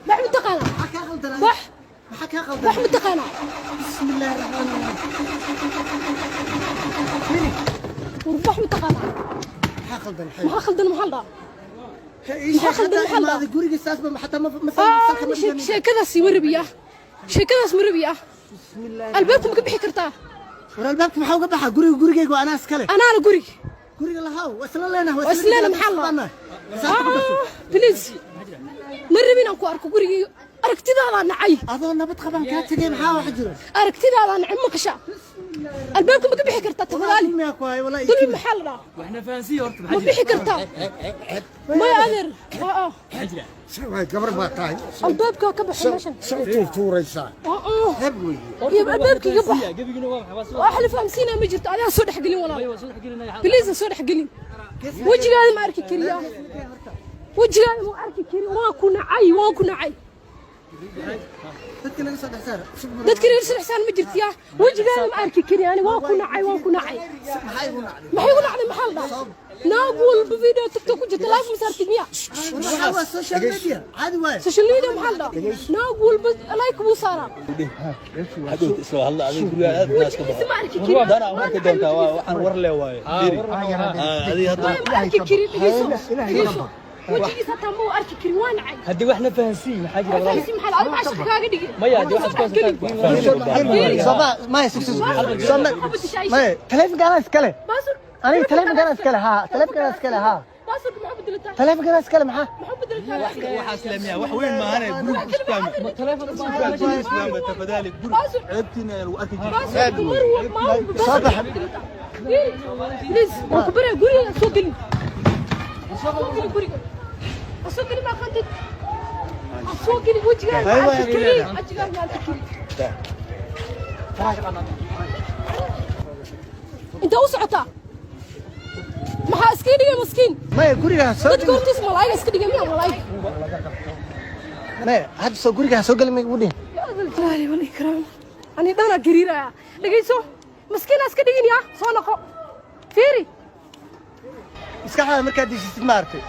Bax, mataqaanaa? Maxaa kaa qaldan? Bax. Maxaa kaa qaldan? Bax, mataqaanaa? Bismi illaahi raxmaani raxiim. Firi. War bax, mataqaanaa? Maxaa qaldan? Maxaa khaldan? Maxaa la dhahaa? Ii sheeg. Maxaa khaldan? Haddaa Maxaa la imaaday guriga, saasba xataa ma dhahaa? salka ma dhiganin. Sheekadaas ma rabiya, sheekadaas ma rabiya. Bismi illaahi. Albaabka ma ka bixi kartaa? War albaabka maxaa uga baxa? Guriga gurigayga waa anaa iskale. Anaana guriga. Guriga lahaw, waa isla leenahay. Waa isla leenahay, maxaa la please, ma rabin aan ku arko gurigayga. Aragtidaadaa nacay. Adoo nabad qabaan kaa tegay, maxaa wax jiro? Aragtidaadaa nacay, maqasha? Albaabka ma ka bixi kartaa? Tafadaali. Dulmiyaa ku hayo walaa. Dulmi maxaa la dhahaa? Waxna fahansiiyo horta. Ma bixi kartaa? Maya adeer. Waa gabar baa tahay. Albaabka ka baxa meeshan. Sa u tuurtuuraysaa heb weeye. Iyo albaabka iga bax. Gabigina waa maxaa? Wax la fahamsiinaa ma jirto. Adigaa soo dhexgelin walaal. Waa soo dhexgelinaya. Please, soo dhexgelin. Wejigaada ma arki kariya, wejigaada ma arki kari. Waan ku nacay, waan ku nacay. Dadka naga soo dhex saara. Dadka reer sirxsaan ma jirtiya. Wejigaada ma arki kari ani. Waan ku nacay, waan ku nacay. Maxaa igu nacday? Maxay igu nacday? Maxaa la dhahaa? Naag walba video TikTok ku jirta live ma saartid miya? War waxaa waa social media, caadi waaye. Social media maxaa la dhahaa? Naag walba like buu saaraa. Hadhow isla hadla adiga, guriga aad naas ka Wejigiisa baxo. ma arki kari. Dana marka doontaa waa waxaan war le waaye. Fiiri. Adiga hadda ma arki kari. Dhegeyso, dhegeyso, wejigiisa hataa ma u arki karin. Waa nacay. Haddii waxna fahansiiyo, maxaa jira walaal? Fahamsi maxaa la adiga? Maxaa shaqo kaaga dhigay? Maya, haddii waxaad ku haysataan. Soo ma maya, sug sug. Soo ma maya, taleefanka anaa iskale. Aniga taleefanka anaa iskale, haa, taleefanka anaa iskale, haa. Password maxaa bedelataa? Taleefanka anaa iskale, maxaa? Maxaa bedelataa? Waxaas lamiya wax weyn maahane, guriga isfahm. Isfahm tafadali, guri ceebtiina lagu arki jiray. Password mar walba ma Soo bax. Please, waan ku baraya. Guriga soo gelin, soo gelin guriga, soo gelin. Ma aqaantid? Soo gelin. Wejigaaga ma arki kari, wejigaaga ma arki kari. Inta u socotaa maxaa iskaga dhigay maskiin? Maya, guriga ha soo Dadka hortiis malaayiga iska dhigay miya malaayig? Maya, hadda soo guriga ha soo gelin ma igu dhihin. يا ذا الجلال والإكرام، أنا دانا قريرة. dhegeyso, maskiin iska dhigin yaa. Soo noqo, fiiri. Maskaxdaada markaad dejisid, ma aragtay,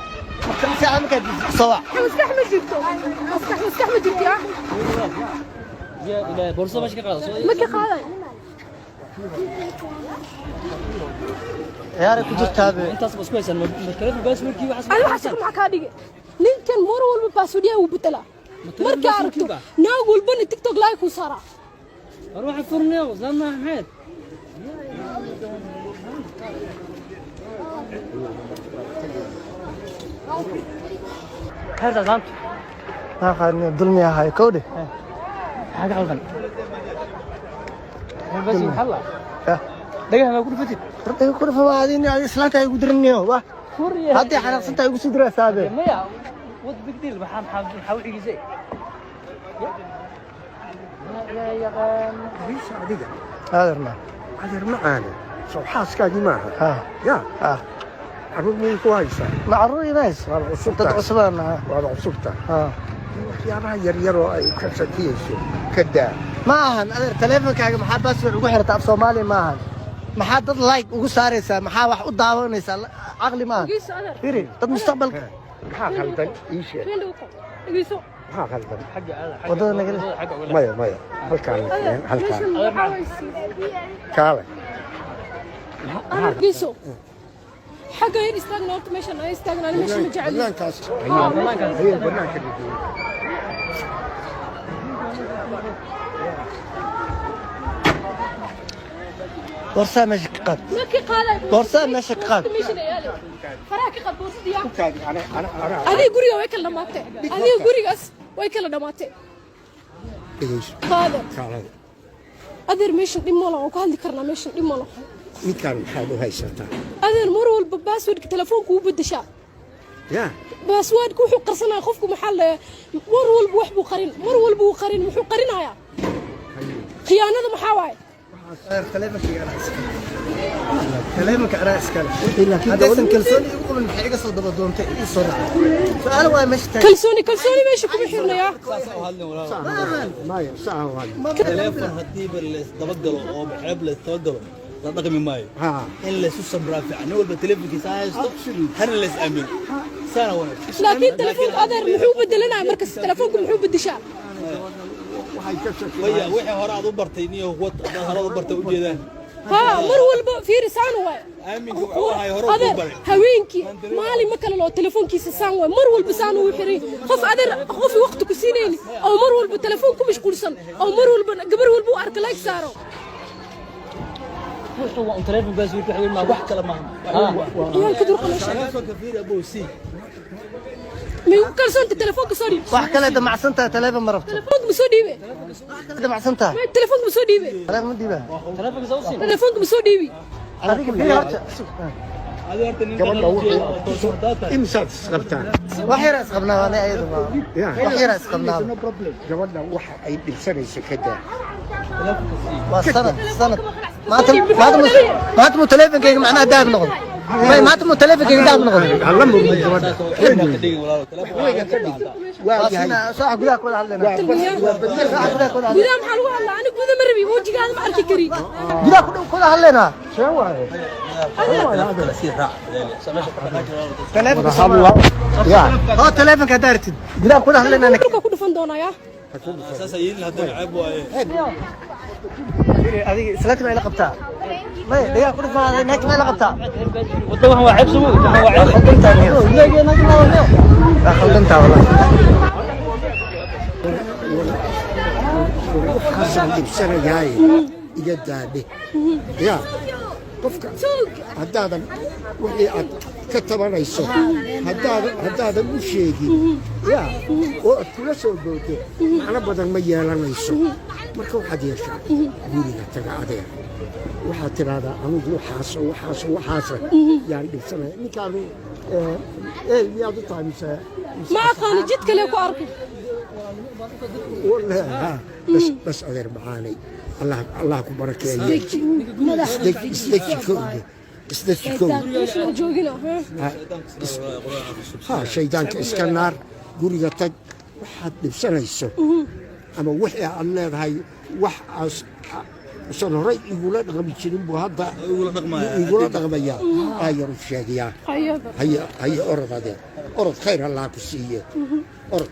maskaxdaada markaad dejisid soo wac. Maskax ma jirto, maskax, maskax ma jirto yaa. Ya ilaahay, boorso meesha ka qaado soo. Ma ka qaaday? Ciyaaray ku jirtaabe. Intaas ba isku haysan ma telefoon passwordkii waxaas? Ani waxaa shaqo maxaa kaa dhigay? Ninkan mar walba passwordyaha wuu bedelaa. Markaa aragto naag walbana TikTok like uu saaraa. War waxa furnayo islaan ma maxamed. Heerta islaantu. Maa qaadni, dulmi ahay kowdhe. Maxaa ka qaldan? Bas maxaa la Ya. dhagaha ma ku dhufatid? Horta ku dhafa waa adin islaanta ay igu dirinayo wah. Haddii xanaaqsanta ay igu soo diraysaa. Maya, what big deal? Maxaa u xigisay? Ya yaqaan. Wiisha adiga. Adeer ma. Adeer macaane, soo xaaskaagii maaha? Ha. Ya. Ha. Carruur miyay ku haysaa? Ma carruur imays. Waad cusub Dad tahay. cusubaan nahay. Waad cusubta. Ha. Waxyaabaha yaryar oo ay ka shakiyayso ka daa. Ma ahan adeer, taleefankaaga maxaa password ugu xirta? Af Soomaali ma ahan. Maxaa dad like ugu saaraysaa? Maxaa wax u daawanaysaa? Caqli ma ahan. Dhegeyso adeer. Fiiri, dad mustaqbalka. Maxaa khaldan? Ii sheeg. Fiiri, dhegeyso. Maxaa khaldan? Xagga aada. Wadada nagala. Xagga uga. Maya, maya, halkaan Adeer, halkaan. Meeshan waxaa waysi. Kaale. Adeer, dhegeyso, xagga yar istaagna horta. Meeshan ay istaagna, ani meeshan ma jeceli. Banaankaas ayay banaanka dhigeen. Boorsaa meesha ka qaad. Ma ka qaaday? Boorsaa meesha ka qaad. Meeshan yaale faraha ka qaad boorsadii yaa. Kaadi, ana Adiga guriga way kala dhamaatay, adiga gurigaas way kala dhamaatay. Dhegeyso. Qaada. Kaale. Adeer, meeshan dhib ma laha, waan ku hadli karnaa. Meeshan dhib ma laha. Ninkaan maxaad u haysataa? Adeer, mar walba passwordka telefoonka wuu bedeshaa. Ya. Passwordka wuxuu qarsanaya qofku. Maxaa la mar walba wax buu qarin, mar walba wuu qarin. Muxuu qarinayaa? Khiyaanada maxaa waaye? Adeer, taleefankayga anaa iskale, taleefanka anaa iskale. Haddaysan kalsooni igu qabin, maxay iga soo daba doontay, ii soo raacday? Su'aal waa meesha taagan. Kalsooni, kalsooni meesha kuma xirnayaa. Ma ahan. Maya, saa waa. Telefoon hadiiba la isdabagalo oo ceeb la isdabagalo, la dhaqmi maayo. Ha. In laysu samraa fiican, nin walba telefoonkiisa ha haysto, hana la is aamino. Saana wanaagsan. Laakiin telefoonka, adeer, muxuu bedelanaya markas? Telefoonka muxuu bedeshaa? Waxay ka Maya, shakinaysaa. Wixii hore aad u bartay niyo wad hore aad u bartay u jeedaan. Haa, mar walba fiiri, saan waay. Aaminka wuxuu ahay hore u Adeer, baray. Haweenkii maalin ma kale loo telefoonkiisa saan waay, mar walba saan uu xiray. Qof, adeer, qof waqti ku siinayni oo mar walba telefoon ku mashquulsan oo mar walba gabar walba u arka like saaro. Wuxuu waa un taleefon baas, wax weyn maaha. Wax kale maaha. Ciyaalka durqa meesha. Telefoonka fiiri, abow, sii. Ma igu kalsoonta? Telefoonka soo dhiib. Wax kale damacsan tahay, taleefon ma rabto. Telefoonka ma soo dhiibe? Wax kale damacsan tahay. Ma telefoonka ma soo dhiibe? Taleefon ma dhiibaa. Taleefonka soo siin. Telefoonka ma soo dhiibi? Adiga fiiri horta. Adiga horta nin Gabadha wixii oo toosan tahay. Imsaad isqabtaan? Wax yar isqabnaa ani ayadu ma. Ya. Wax yar isqabnaa. No problem. Gabadha waxa ay dhibsanayso ka daa. Waa sanad sanad maanta maanta maanta mu taleefonkayga macnaha dahab noqdo may maanta mu taleefonkayga dahab noqdo. Alla murmay gabadha. Telefoonka ka dhigin, walaalo. Telefoonka ka dhig. Waa Waa yahay. sina saaca gudaha ku wada hadlaynaa. Waa bedel. Saaca gudaha ku wada hadlaynaa. Gudaha maxaa lagu hadlaa? Aniga guda ma rabi, wejigaada ma arki kari. Gudaha ku dhow ku wada hadlaynaa. See waaye? kala sii raac. Meesha ka dhaqaaji, walaalo. Taleefonka Wada hadla. Ya. Oo taleefonka haddaa rabtid gudaha ku wada hadlaynaa. Dhulka ku dhufan doonaa yaa. Saas ay yihiin haddana ceeb waaye. Adiga islaanta ma ila qabtaa? May dhagaa ku dhufaa, naagta ma ila qabtaa? Wadda waxan waa ceeb sumo, waxan waa ceeb. Khaldantaa niyo, waa khaldantaa wallahi. Waxaasaan dhibsanayaaye iga daadhe ya. Qofka haddaadan wixii aad ka tabanayso haddaadan u sheegin ya oo aad kula soo boodo, macno badan ma yeelanayso. Marka waxaad yeeshaa, guriga taga, adeer. Waxaad tidhaahdaa, anigu waxaas oo waxaas oo waxaasa yaan dhibsanaya. Ninkaanu eel miyaad u tahay mise? Ma aqaano, jid kale ku arkay. Wallahi, ha, bas bas, adeer macaanay, allah allah ku barakeeyo. Isdeji kowde, isdeji kowde. Meesha la joogina. Ha, shaydaanka iska naar. Guriga tag, waxaad dhibsanayso ama wixii aad leedahay, wax aas usan horey igula dhaqmi jirin buu hadda Igula dhaqmaya. Igula dhaqmayaa, aayar u sheegayaa. Hayaba. Haya haya, orod adeer, orod. Khayr allah ku siiye, orod.